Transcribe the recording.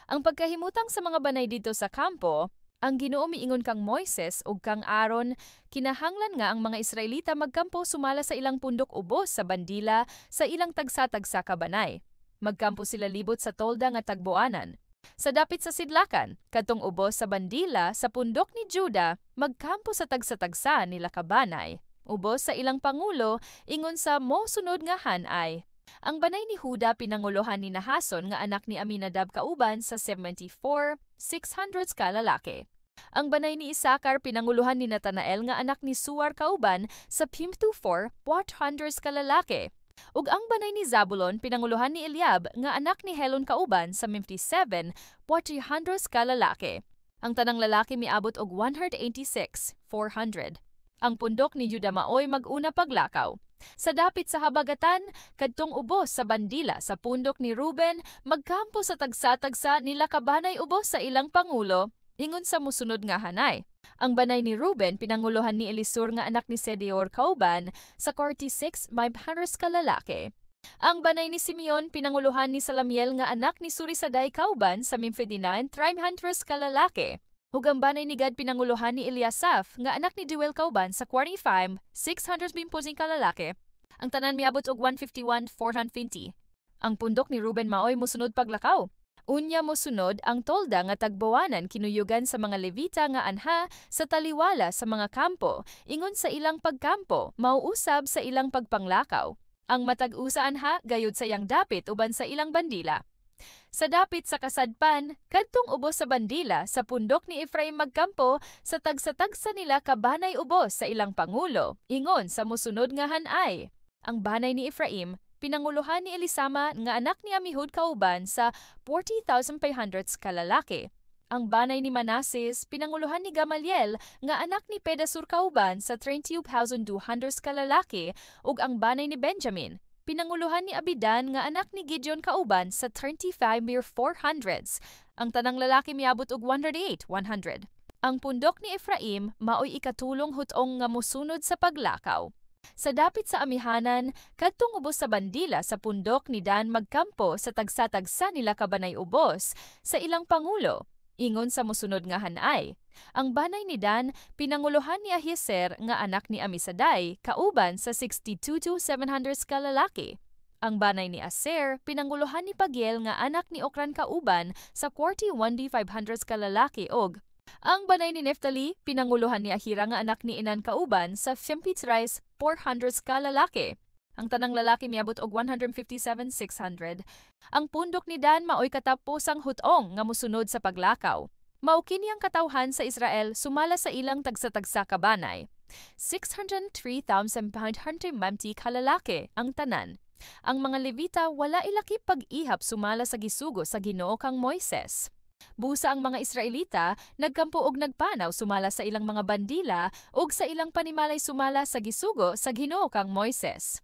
Ang pagkahimutang sa mga banay didto sa kampo, ang Ginoo miingon kang Moises ug kang Aaron, kinahanglan nga ang mga Israelita magkampo sumala sa ilang pundok ubos sa bandila sa ilang tagsa-tagsa ka banay. Magkampo sila libot sa tolda nga tagboanan. Sa dapit sa sidlakan, kadtong ubos sa bandila sa pundok ni Juda, magkampo sa tagsa-tagsa nila ka banay. Ubos sa ilang pangulo, ingon sa mosunod nga hanay. Ang banay ni Huda pinanguluhan ni Nahason nga anak ni Aminadab kauban sa 74,600 ka lalaki. Ang banay ni Isakar pinanguluhan ni Natanael nga anak ni Suar kauban sa 54,400 ka lalaki. Ug ang banay ni Zabulon pinanguluhan ni Eliab nga anak ni Helon kauban sa 57,400 ka lalaki. Ang tanang lalaki miabot og 186,400. Ang pundok ni Juda maoy mag-una paglakaw. Sa dapit sa habagatan, kadtong ubos sa bandila sa pundok ni Ruben, magkampo sa tagsa-tagsa nila kabanay ubos sa ilang pangulo, ingon sa musunod nga hanay. Ang banay ni Ruben pinanguluhan ni Elisur nga anak ni Sedeor kauban sa 46,500 ka lalaki. Ang banay ni Simeon pinanguluhan ni Salamiel nga anak ni Surisaday kauban sa 59,300 ka lalaki. Ug ang banay ni Gad pinanguluhan ni Eliasaph nga anak ni Deuel kauban sa 45,650 ka lalaki. Ang tanan miabot og 151,420. Ang pundok ni Ruben maoy mosunod paglakaw. Unya mosunod ang tolda nga tagbuwanan kinuyugan sa mga Levita nga anha sa taliwala sa mga kampo, ingon sa ilang pagkampo, mauusab sa ilang pagpanglakaw. Ang matag usa anha gayud sa iyang dapit uban sa ilang bandila. Sa dapit sa kasadpan, kadtong ubos sa bandila sa pundok ni Efraim magkampo sa tagsa-tagsa nila kabanay ubos sa ilang pangulo, ingon sa musunod nga hanay. Ang banay ni Efraim, pinanguluhan ni Elisama nga anak ni Amihud kauban sa 40,500 kalalaki. Ang banay ni Manases, pinanguluhan ni Gamaliel nga anak ni Pedasur kauban sa 32,200 kalalaki ug ang banay ni Benjamin, pinanguluhan ni Abidan nga anak ni Gideon kauban sa 35,400. Ang tanang lalaki miabot og 108,100. Ang pundok ni Efraim maoy ikatulong hutong nga mosunod sa paglakaw. Sa dapit sa amihanan, kadtong ubos sa bandila sa pundok ni Dan magkampo sa tagsa-tagsa nila kabanay ubos sa ilang pangulo. Ingon sa mosunod nga hanay. Ang banay ni Dan pinanguluhan ni Ahiezer nga anak ni Amisaday kauban sa 62,700 ka lalaki. Ang banay ni Aser pinanguluhan ni Pagiel nga anak ni Okran kauban sa 41,500 ka lalaki og ang banay ni Neftali pinanguluhan ni Ahira nga anak ni Enan kauban sa 53,400 ka lalaki. Ang tanang lalaki miabot og 157,600. Ang pundok ni Dan maoy katapusang hutong nga mosunod sa paglakaw. Mao kini ang katawhan sa Israel sumala sa ilang tagsa-tagsa ka banay. 603,550 ka lalaki ang tanan. Ang mga Levita wala ilakip pag-ihap sumala sa gisugo sa Ginoo kang Moises. Busa ang mga Israelita nagkampo og nagpanaw sumala sa ilang mga bandila ug sa ilang panimalay sumala sa gisugo sa Ginoo kang Moises.